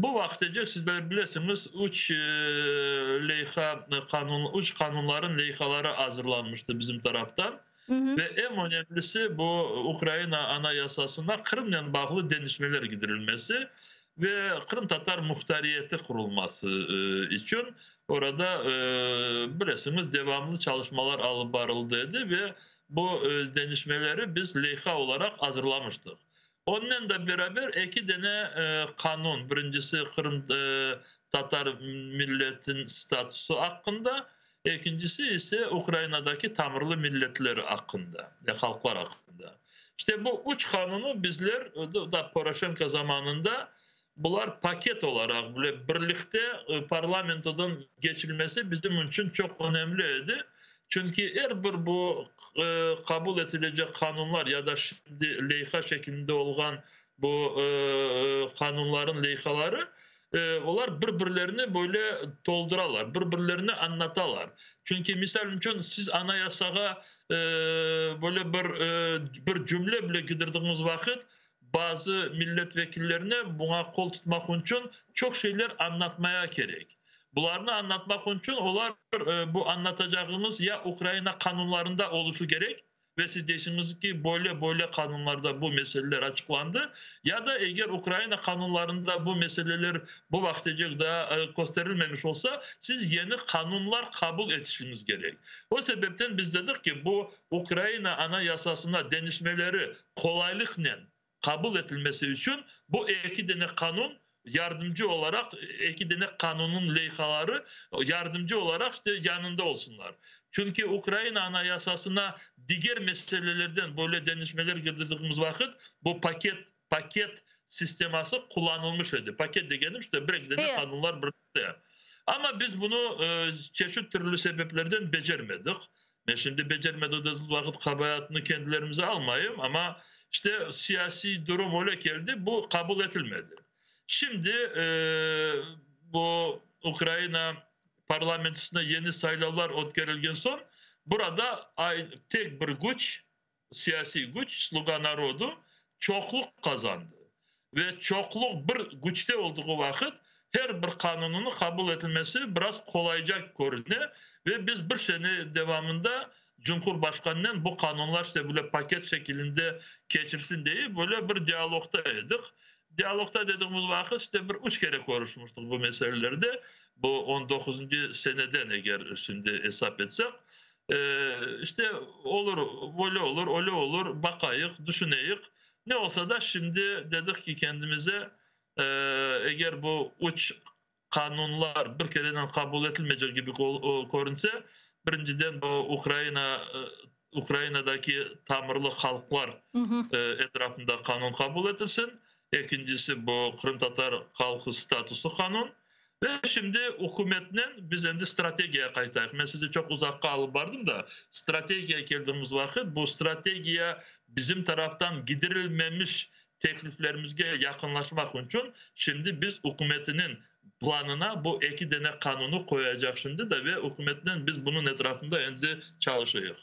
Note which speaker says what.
Speaker 1: Bu vaqıtece sizler bilesiñiz, üç leyha qanun, üç qanunların leyhaları azırlanmıştı bizim taraftan. Ve eñ önemlisi bu Ukraina Anayasasına Qırımnen bağlı deñişmeler gidirilmesi ve qırımtatar muhtariyeti qurulması içün orada, bilesiñiz, devamlı çalışmalar alıp barıldı edi ve bu deñişmeleri biz leyha olaraq azırlamıştıq. Onnen da beraber eki dene qanun, birincisi Qırım tatar milletin statusı aqqında, ekincisi ise Ukrainadaki tamırlı milletler aqqında ve halqlar aqqında. İşte bu üç qanunı bizler da Poroşenko zamanında bular paket olaraq bile birlikte parlamentodan geçilmesi bizim içün çoq önemli edi. Çünki er bir bu qabul etilecek qanunlar ya da şimdi leyha şeklinde olğan bu qanunların leyhaları, olar bir-birlerini böyle tolduralar, bir-birlerini añlatalar. Çünki, misal içün, siz Anayasağa böyle bir cümle bile kidirdiğiniz vaqıt, bazı millet vekillerine buña qol tutmaq içün çoq şeyler añlatmaya kerek. Bularnı añlatmaq içün olar bu añlatacağıñız ya Ukraina qanunlarında oluşı kerek, ve siz deysiñiz ki, böyle-böyle qanunlarda bu meseleler açıqlandı, ya da eger Ukraina qanunlarında bu meseleler bu vaqıtece daa kösterilmemiş olsa, siz yeni qanunlar qabul etişiñiz kerek. O sebepten biz dedik ki, bu Ukraina Anayasasına deñişmeleri qolaylıqnen qabul etilmesi içün bu eki dene qanun yardımcı olaraq, eki dene qanunıñ leyhaları yardımcı olaraq işte yanında olsunlar. Çünki Ukraina Anayasasına diger meselelerden böyle deñişmeler kirdirdiğimiz vaqıt bu paket sisteması qullanılmış edi. Paket degenim işte bir eki dene qanunlar birlikte. Amma biz bunı çeşit türlü sebeplerden becermedik. Men şimdi becermedik dediğimiz vaqıt qabaatını kendilerimize almayım, amma işte siyasiy durum öyle keldi, bu qabul etilmedi. Şimdi bu Ukraina parlamentosuna yeni saylavlar ötkerilgen soñ, burada tek bir küç, siyasiy küç, Sluga narodu, çoqluq qazandı. Ve çoqluq bir küçte olduğu vaqıt her bir qanunınıñ qabul etilmesi biraz qolayca körüne ve biz bir sene devamında Cumhurbaşqanınen bu qanunlar işte böyle paket şekilinde keçirsin diye böyle bir dialogta edik. Dialogta dediğimiz vaqıt işte bir üç kere körüşmüştik bu meselelerde. Bu 19. seneden eger şimdi esap etsek. İşte olur, böyle olur, öyle olur, baqayıq, düşüneyik. Ne olsa da şimdi dedik ki kendimize, eger bu üç qanunlar bir kereden qabul etilmeycek gibi körünse, birinciden bu Ukrainadaki tamırlı halqlar etrafında qanun qabul etilsin. Ekincisi bu qırımtatar halqı statusı qanun. Ve şimdi ükümetnen biz endi strategiya qaytayıq. Men sizi çoq uzaqqa alıp bardım da, strategiya keldiğimiz vaqıt bu strategiya bizim taraftan gidirilmemiş tekliflerimizge yaqınlaşmaq içün şimdi biz ükümetiniñ planına bu eki dene qanunı qoyacaq şimdi de ve ükümetnen biz bunıñ etrafında endi çalışayıq.